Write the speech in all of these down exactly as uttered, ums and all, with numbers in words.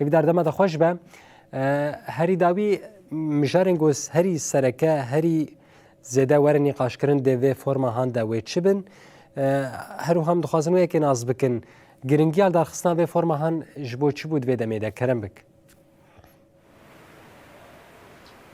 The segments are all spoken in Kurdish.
Bi derdema de xweş be. E, herî dawî mijarên ku herî sereke, herî zêde werin nîqaşkirin dê vê forma han de wê çi bin? E, her wiha em dixwazin wê yekê nas bikin. Giringiya li darxistina vê forma han ji bo çi bû di vê demê de? Kerem bik.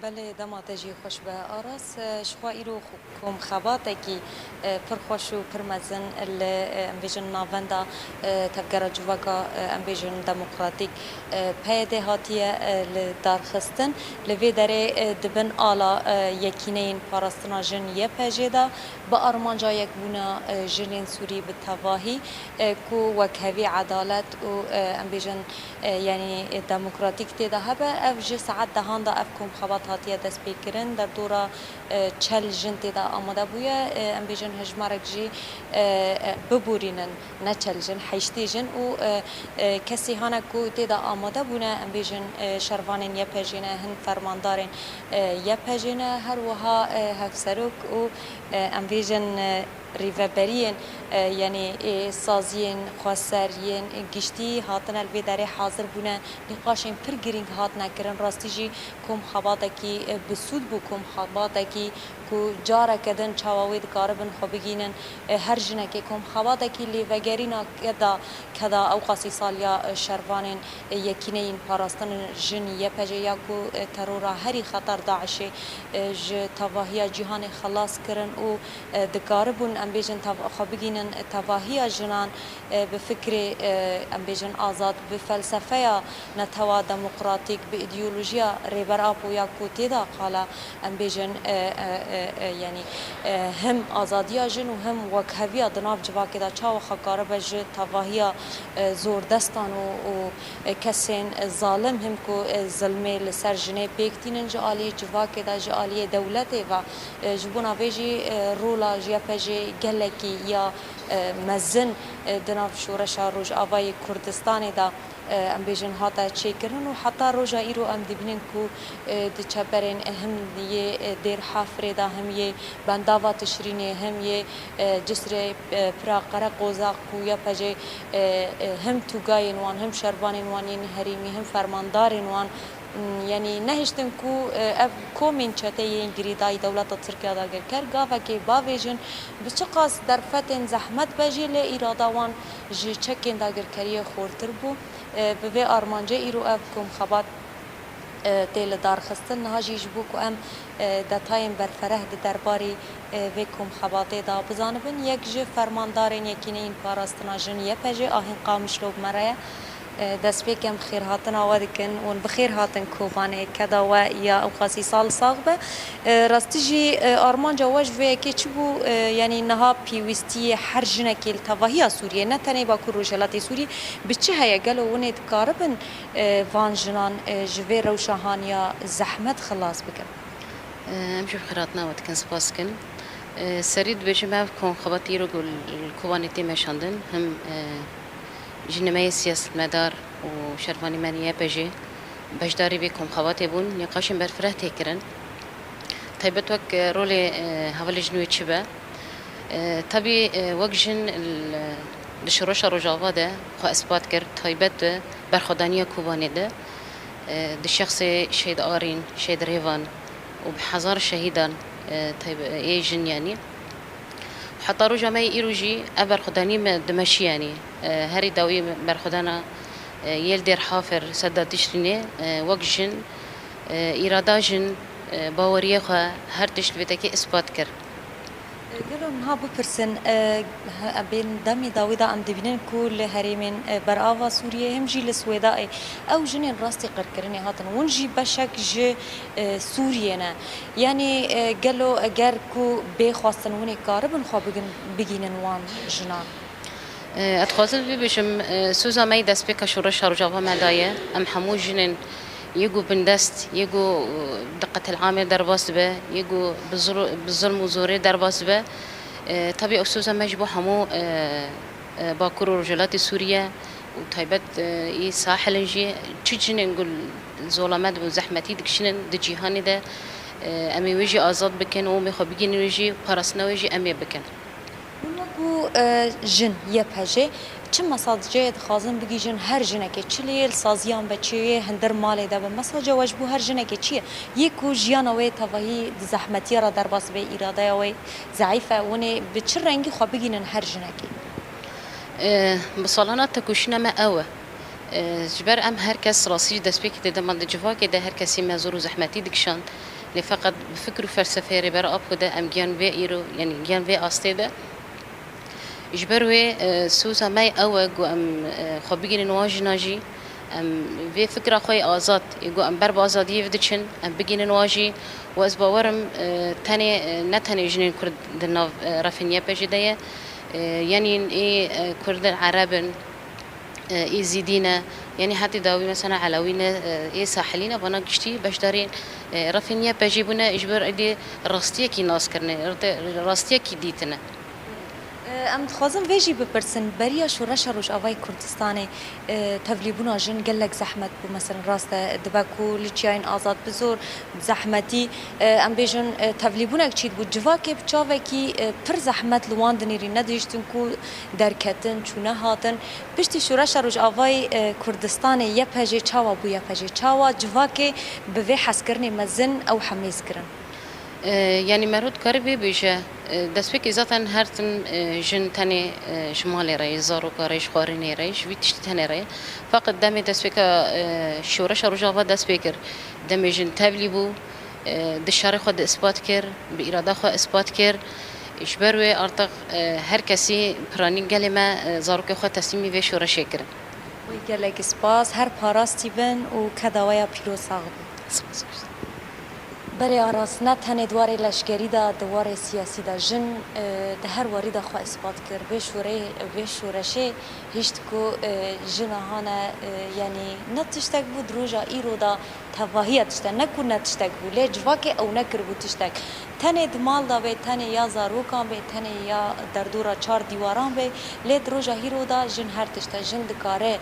Belê, dema te jî xweş be, Aras. E, ji xwe îro xwe-, komxebatekî, e, pir xweş û pir mezin li, e, em bêjin, navenda, e, tevgera civaka, e, em bêjin, demokratîk, e, P Y D hatiye, e, li darxistin. Li vê derê, e, di bin ala, e, Yekîneyên Parastina Jin, Y P J, de bi armanca yekbûna, e, jinên Sûrî bi tevahî, e, ku wekhevî edalet û, e, em bêjin, e, yanî, e, demokratîk tê de hebe. Ev ji saet dehan de ev komxebat hatiye destpêkirin. Derdora, e, çel jin tê de amade bûye. E, em bêjin hejmarek jî, e, e, biborînin, ne çel jin, heştê jin û, e, e, kesî hane ku tê de amade bûne, em bêjin, e, şervanên Y P J ne, hin fermandarên, e, Y P J ne, her wiha, e, hevserok û, e, em bêjin, e, rêveberiyên, e, yanî, ê, saziyên xweser yên giştî hatine li vê derê hazir bûne, nîqaşên pir girîng hatine kirin. Rastî jî komxebatekî, e, bi sûd bû, komxebatekî ku careke din çawa wê dikaribin xwe bigînin, e, her jinekê, komxebatekî lêvegerîna keda, keda ewqasî saliya, e, şervanên, e, Yekîneyên Parastin Jin, Y P J, ya ku, e, terora herî xeter DAIŞê, e, ji tevahiya cîhanê xelas kirin û, e, dikaribûn, em bêjin, tev-, xwe bigînin, e, tevahiya jinan, e, bi fikrê, e, em bêjin, azad, bi felsefeya netewa demokratîk, bi îdeolojiya Rêber Apo ya ku tê de qala, em bêjin, e, e, e, e, yanî, e, him azadiya jin û him wekheviya di nav civakê de çawa xwe karibe ji tevahiya, e, zordestan û, û, e, kesên, e, zalim him ku, e, zilmê li ser jinê pêk tînin ji aliyê civakê de, ji aliyê dewletê ve. E, ji bona vê jî, e, rola Y P J gelekî ya, e, mezin, e, di nav şoreşa Rojavayê Kurdistanê de, e, em bêjin, hate çêkirin û heta roja îro em dibînin ku, e, di çeperên him yê, e, Dêr Hafirê de, him yê Bendava Tişrînê, him yê, e, Cisrê, e, Pira Qereqoza ku Y P J, e, e, him tûgayên wan, him şervanên wan yên herêmî, him fermandarên wan, m, yanî nehiştin ku, e, ev komên çeteyên girêdayî dewleta Tirkiye dagirker gavekê bavêjin, bi çiqas derfetên zehmet be jî, lê îrada wan ji çekên dagirkeriyê xurtir bû. E, bi vê armancê îro ev komxebat, e, tê li dar xistin. Niha jî ji bo ku em, e, detayên berfereh di derbarê, e, vê komxebatê de bizanibin, yek ji fermandarên Yekîneyên Parastina Jin, Y P J, Ahîn Qamişlo bi me re ye. E, destpêkem xêrhatina we dikin, hûn bi xêr hatin Kobanê, keda we ya ewqasî sal sax be. E, rastî jî, e, armanca we ji vê yekê çi bû? E, yanî niha pêwîstiyê her jinekê li tevahiya Sûriyê, ne tenê Bakur Rojhilatê Sûriyê, bi çi heye? Gelo hûn ê dikaribin, e, van jinan, e, ji vê rewşa haniya zehmet xilas bikin? E, em jî bi xêrhatina we dikin, spas dikin. E, serî dibêjim, ev komxebatî îro ku li Kobanê tê meşandin, him, e, ji nimeyê siyasetmedar û şervanî me Y P J beşdarî vê komxebatê bûn, nîqaşên berfireh tê kirin. Taybet wek, e, rolê, e, hevalê jin wê çi be? E, tabî, e, wek jin l-, di şoreşa Rojava de xwe ispat kir, taybet di berxwedaniya Kobanê de, e, di şexsê Şehîd Arîn, Şehîd Rêvan û bi hezar şehîdan, e, tayb-, ê jin, yanî. Heta roja me yê îro jî ev berxwedanî me dimeşî, yanî, e, herî dawî berxwedana, e, yê li Dêr Hafir, Sedda Tişrînê, e, wek jin, e, îrada jin, e, baweriyê xwe, her tişt vê tekê ispat kir. Gelo niha bipirsin, e, he-, bên demê dawî de em dibînin ku li herêmên, e, berava Sûriyê, him jî li Swêdayê ew jinên rastî qirkirinê hatin. Hûn jî beşek ji, e, Sûriyê ne. Yanî, e, gelo eger ku bê xwestin hûn ê karibin xwe bigin-, bigînin wan jinan? E, ez dixwazim vê bêjim, e, soza me yê destpêka şoreşa Rojava me daye. Em hemû jinên yê ku bindest, yê ku, e, di qetil'amê derbas dibe, yê ku bi zul-, bi zulm û zorê derbas dibe. E, tabî ew soza me ji bo hemû, e, e, Bakur û Rojhilatê Sûriye û taybet, e, yê Sahil in jî, çi jinên ku zolamet û zehmetî dikişînin di cîhanê de, e, em ê wê jî azad bikin û em ê xwe bigihînin wê jî, parastina wê jî em ê bikin. Hûn wekû, e, jin, Y P J, Çi mesajê dixwazin bigihîjin her jinekê, çi lê yê li saziyan be, çi yê hundir malê de be? Mesaja we ji bo her jinekê çi ye? Yê ku jiyana wê tevahî di zehmetiya re derbas be, îradeya wê zeîf e, hûn ê bi çi rengî xwe bigihînin her jinekê? E, bi salana tekoşîna me ew e. E, ji ber em her kes rastî jî destpêkê tê de, me di civakê de her kesî me zor û zehmetî dikişand. Lê feqet bi fikr û felsefeyê Rêber Apo de em giyan vê îro, yanî giyan vê astê de. Ji ber wê, e, soza me ew e ku em, e, xwe bigihînin wan jina jî, em vê fikra xwe yê azad, ê ku em ber bi azadiyê ve diçin, em bigihînin wan jî. Û ez bawer im, e, tenê, e, ne tenê jinên Kurd di nav, e, refên Y P G de ye, e, yanî ê, e, Kurd in, Ereb in, e, Êzîdî ne, yanî hetê dawî mesela Elewî ne, e, ê Sahilî ne, vana giştî beşdarên, e, refên Y P G bûne, ji ber êdî rastiyekî nas kirine, rastiyekî dîtine. Em dixwazin vê jî bipirsin, beriya Şoreşa Rojavayê Kurdistanê, e, tevlîbûna jin gelek zehmet bû. Mesela rast e, dibe ku li çiyayên azad bi zor, bi zehmetî, e, em bêjin, e, tevlîbûnek çî dibû. Civakê bi çavekî, e, pir zehmet li wan dinêrî, nedihiştin ku derketin, çûne hatin. Piştî Şoreşa Rojavayê, e, Kurdistanê, Y P G çawa bû Y P G? Çawa civakê bi vê hezkirinê mezin ew hemêz kirin? E, yanî meriv dikare vê bêje, e, destpêkê zaten her tim, e, jin tenê, e, ji malê re yê, zaroka re yê, ji xwarinê re yê, ji vî tiştî tenê re yê. Feqet demê destpêka, e, şoreşa Rojava dest pê kir, demê jin tevlî bû, e, di şerê xwe de ispat kir, bi îrada xwe ispat kir. Ji ber wê artiq, e, her kesî piranî gelê me, e, zarokê xwe teslîmî vê şoreşê kirin. Wê gelek spas, her parastî bin û keda we ya pîroz sax be. Spas. Belê Aras, ne tenê di warê leşkerî de, di warê siyasî de jin, e, di her warî de xwe ispat kir. Vê şûrê, vê şoreşê hişt ku, e, jina hane, e, yanî ne tiştek bû di roja îro de tevahiya tişte, ne ku ne tiştek bû, lê civakê ew nekiribû tiştek. Tenê di mal de bê, tenê ya zarokan bê, tenê ya derdora çar dîwaran bê, lê di roja hîro de jin her tişt e. Jin dikare, e,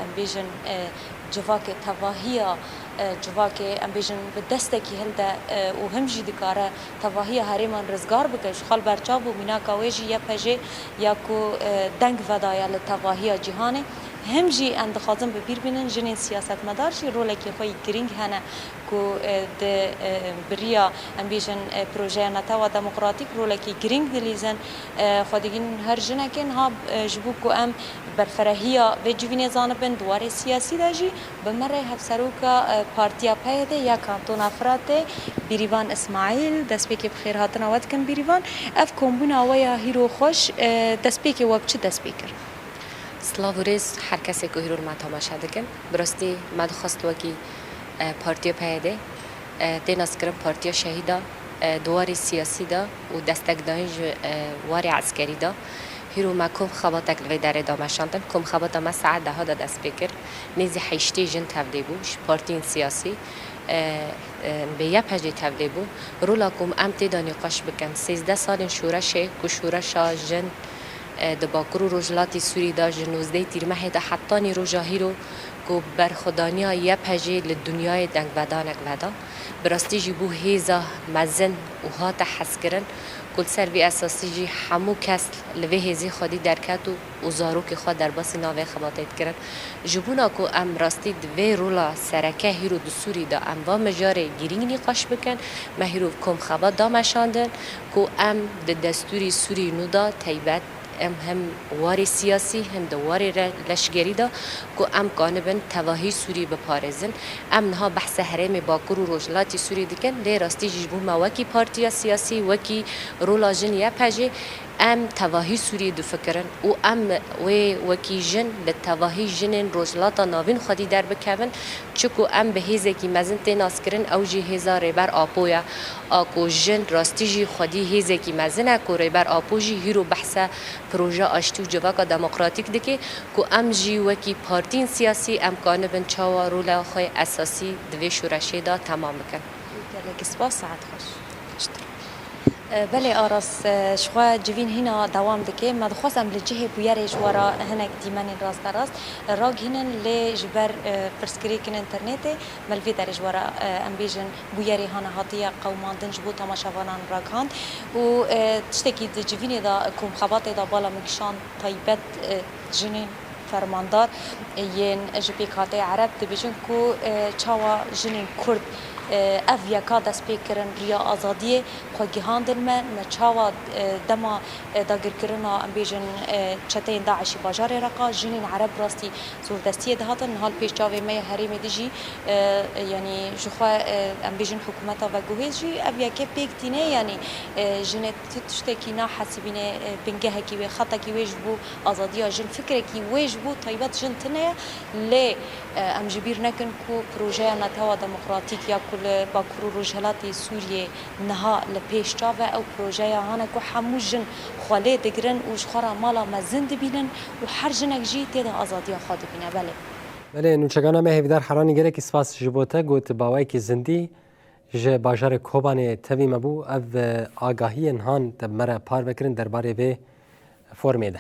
em bêjin, e, civakê tevahiya, e, civakê, em bêjin, bi destekî hilde, e, û him jî dikare tevahiya herêman rizgar bike. Ji xwe li ber çav bû, mînaka wê jî Y P G ya ku, e, deng vedaye li tevahiya cîhanê. Him jî em dixwazin bi bîr bînin, jinên siyasetmedar jî rolekê xwe yî girîng hene ku, e, di, e, bi riya, em bêjin, e, projeya netewa demokratîk rolekî girîng dilîzin. E, xwe digihînin her jinekê. Niha, e, ji bo ku em berferehiya vê civînê zanibin, di warê siyasî de jî bi me re hevseroka, e, Partiya P Y D ya Kantona Firatê, Bîrîvan Îsmaîl, destpêkê bi xêrhatina we dikim Bîrîvan. Ev kombûna we ya hîro xweş, e, destpêkê we bi çi dest pê kir? Silav û rêz her kesê ku hîro li me temaşe dikin. Bi rastî me dixwest wekî, e, Partiya P Y D, e, tê naskirin Partiya Şehîda, e, di warê siyasî de û destekdayîn ji, e, warê eskerî de. Hîro me kom xebatek li vê derê da meşandin. Kom xebata me saet deha de dest pê kir. Nêzî heştê jin tevlî bû ji partiyên siyasî, e, e, bi Y P G tevlî bû. Rola ku em tê de nîqaş bikin, sêzdeh salên şoreşê ku şoreşa jin, e, di Bakur û Rojhilatê Sûrî de ji nozdehê Tîrmehê de hetanî roja hîro ku berxwedaniya Y P G li dinyayê dengvedanek veda. Bi rastî jî bû hêza mezin û hate hezkirin ku li ser vî esasî jî hemû kes li vê hêzê xwedî derket û û zarokê xwe derbasî navê xebatê dikirin. Ji bona ku em rastî di vê rola sereke hîro di Sûrî de em va mijarê girîng nîqaş bikin, me hîro kom xebat da meşandin ku em di destûrî Sûrî nû de taybet em hem warê siyasî hem di warê re-, leşgerî de ku em kanibin tevahî Sûrî biparêzin. Em niha behsa herêmê Bakur û Rojhilatî Sûrî dikin, lê rastî jî ji bo me wekî partiya siyasî, wekî rola jin Y P G, em tevahî Sûriyê difikirin û em wê wekî jin li tevahî jinên Rojhilata Navîn xwedî derbikevin, çiku em bi hêzekî mezin tê naskirin, ew jî hêza Rêber Apo ye. A ku jin rastî jî xwedî hêzekî mezin e ku Rêber Apo jî hîro behsa proje aştî û civaka demokratîk dike, ku em jî wekî partiyên siyasî em kanibin çawa rola xwe esasî di vê şoreşê de temam bikin. Gelek spas, saet xweş. Belê Aras, e, ji xwe civîn hîna dewam dike. Me dixwest em li cihê bûyerê ji we re hinek dîmenên rasterast ragihînin, lê ji ber, e, pirsgirêkên înternetê me li vê derê ji we re, e, em bêjin bûyerê hane hatiye qewimandin ji bo temaşevanan ragihand û, e, tiştekî di civînê de, komxebatê de bala min kişand taybet, e, jinên fermandar yên ji pêkhateyê Ereb dibêjin ku, e, çawa jinên Kurd, e, ev yeka dest pê kirin, riya azadiyê xwe gihandin me, me çawa, e, dema, e, dagirkirina, em bêjin, e, çeteyên DAIŞî bajarê Reqa, jinên Ereb rastî zordestiyê dihatin, niha li pêş çavê me yê herêmê de jî, e, yanî ji xwe, e, em bêjin hikûmeta veguhêz jî ev yeke pêk tîne, yanî, e, jinê ti-, tiştekî nahesibîne, e, bingehekî wê, xetekî wê ji bo azadiya jin, fikrekî wê ji bo taybet jin tune ye. Lê, e, em ji bîr nekin ku projeya Netewa Demokratîk ya ku li Bakur û Rojhilatê Sûriyê niha li pêş çav e, ew projeya hane ku hemû jin xwe lê digirin û ji xwe re mala mezin dibînin û her jinek jî tê de azadiya xwe dibîne. Belê. Belê, nûçegana me hêvîdar Heranî, gelekî spas ji bo te, got bi awayekî zindî ji bajarê Kobanê tevî me bû. Ev, e, agahiyên han te bi me re parve kirin derbarê vê formê de.